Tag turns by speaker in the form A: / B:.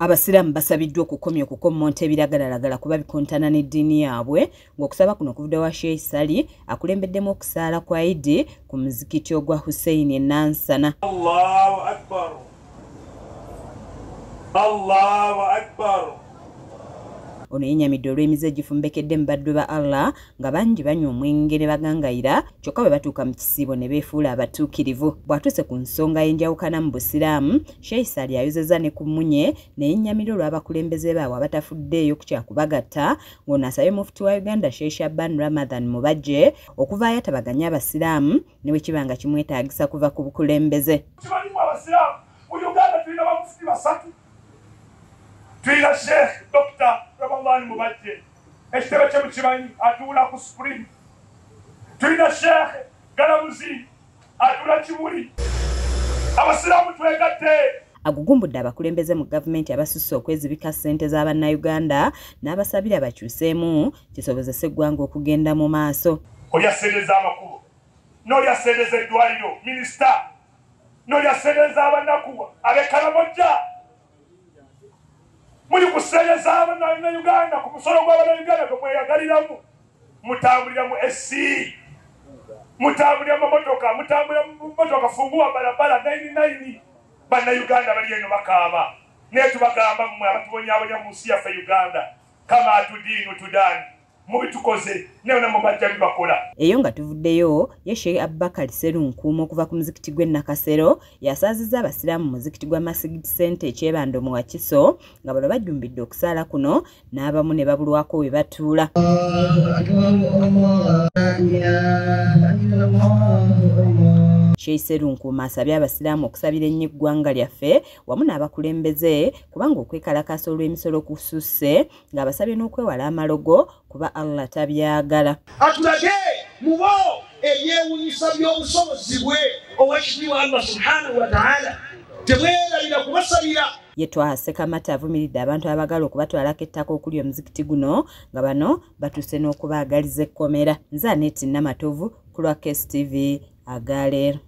A: Abasiraamu basabiddwa okukomya okukommonta ebiragalalagala kuba bikontana n'eddiini yaabwe, ng'okusaba kuno kuvudde wa Sheikh Ssali akulembeddemu okusaala kwa Idi ku muzikiti ogwa Hussein e Nansana.
B: Allahu Akbar. Allahu Akbar.
A: Ono yennyamidde olw'emize egifumbekedde mu baddu ba Allah nga bangi banywa omwenge ne bagangayira, kyokka bwe batuuka mu kisiibo ne beefuula abatuukirivu. Bw'atuuse ku nsonga y'enjawukana mu Busiraamu, Sheikh Ssali ayozezza ne ku mmunye ne yennyamira olw'abakulembeze baabwe abatafuddeeyo ku kya kubagatta, ng'ono asabye Mufti wa Uganda Sheikh Shaban Ramadhan Mubajje okuvaayo atabaganye Abasiraamu ne bwe kiba nga kimwetaagisa kuva ku bukulembeze.
B: Kimanyimu Abasiraamu mu Uganda tulina bamufuti basatu. Tulina Sheikh Dr. Ramadhan Mubajje, ekitebe kye mukimanyi, atuula ku Supreme. Tulina Sheikh Galabuzi atuula Kibuli. Abasiraamu twegatte.
A: Agugumbudde abakulembeze mu gavumenti abasusse okwezibika ssente za Bannayuganda n'abasabira bakyuseemu kisobozese eggwanga okugenda mu maaso.
B: Olya ssente z'amakubo, n'olya ssente z'eddwaliro minisita, n'olya ssente z'abanaku ab'e Karamoja. Muli ku ssente z'Abannayuganda, ku musolo gw'Abannayuganda gwe mweyagaliramu. Mutambulira mu AC, mutambulira mu motoka, mutambulira mu motoka funguwa barabara 99. Bannayuganda bali eno bakaaba, naye tubagamba mmwe abatubonyaabonya mu nsi yaffe Uganda, kama tudiinu tudaani, mubitukoze naye namwe bajja bibakola.
A: Eyo nga tuvuddeyo, ye Sheikh Abubakar Sserunkuuma okuva ku muzikiti gw'e Nakasero yasaazizza Abasiraamu mu muzikiti gwa Masjid Center e Kyebando mu Wakiso, nga bano bajjumbidde okusaala kuno n'abamu ne babulwako we batuula. Sheikh Sserunkuuma asabye Abasiraamu okusabira ennyo eggwanga lyaffe wamu n'abakulembeze, kubanga okwekalakaasa olw'emisolo kususse, ng'abasabye n'okwewala amalogo kuba Allah tabyagala.
C: Atulage mubo ebyewunyisa by'obusobozi bwe owekitiibwa Allah subhanahu wa ta'ala, temwerabira kubasabira.
A: Ye Twaha Ssekamata avumiridde abantu abagala okubatwalako ettaka okuli omuzikiti guno, nga bano batuuse n'okubaagaliza ekkomera. Nze Aneti Namatovu ku lwa KSTV agaleero.